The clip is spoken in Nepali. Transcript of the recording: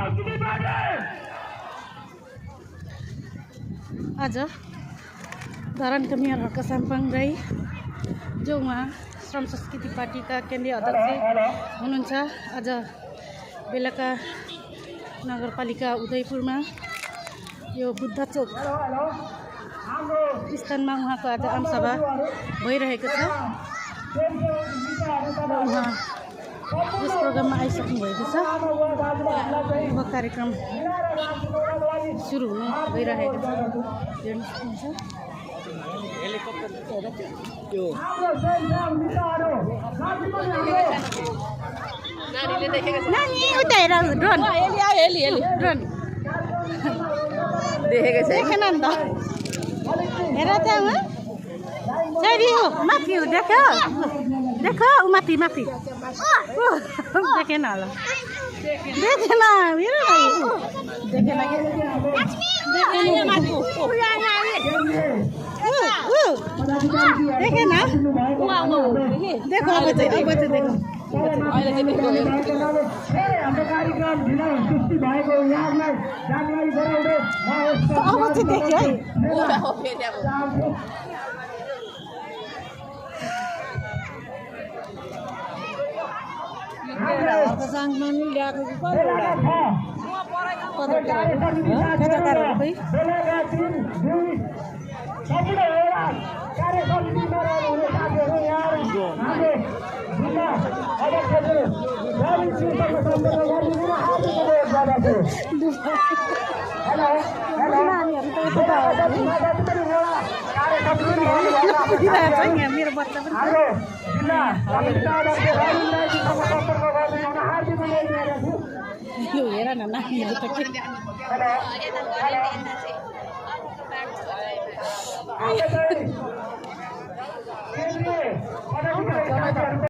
आज धरान कमियार हक्का साम्पाङ राई जो उहाँ श्रम संस्कृति पार्टीका केन्द्रीय अध्यक्ष हुनुहुन्छ। आज बेलुका नगरपालिका उदयपुरमा यो बुद्ध चोक स्थानमा उहाँको आज आमसभा भइरहेको छ र उहाँ यस प्रोग्राममा आइसक्नु भएको छ। अब कार्यक्रम सुरु हुन गइरहेको छ। हेर्न सक्नुहुन्छ नानी उता हेर ड्रोन ड्रोन देखेन नि त हेर त्यहाँ हो माथि हो देख देख ऊ माथि माथि देखेन होला देखेन हेर देखेन देखेन देखो अब चाहिँ देखो अब चाहिँ देख्यो है मेरो बच्चा पनि यो हेर न नानीहरू त के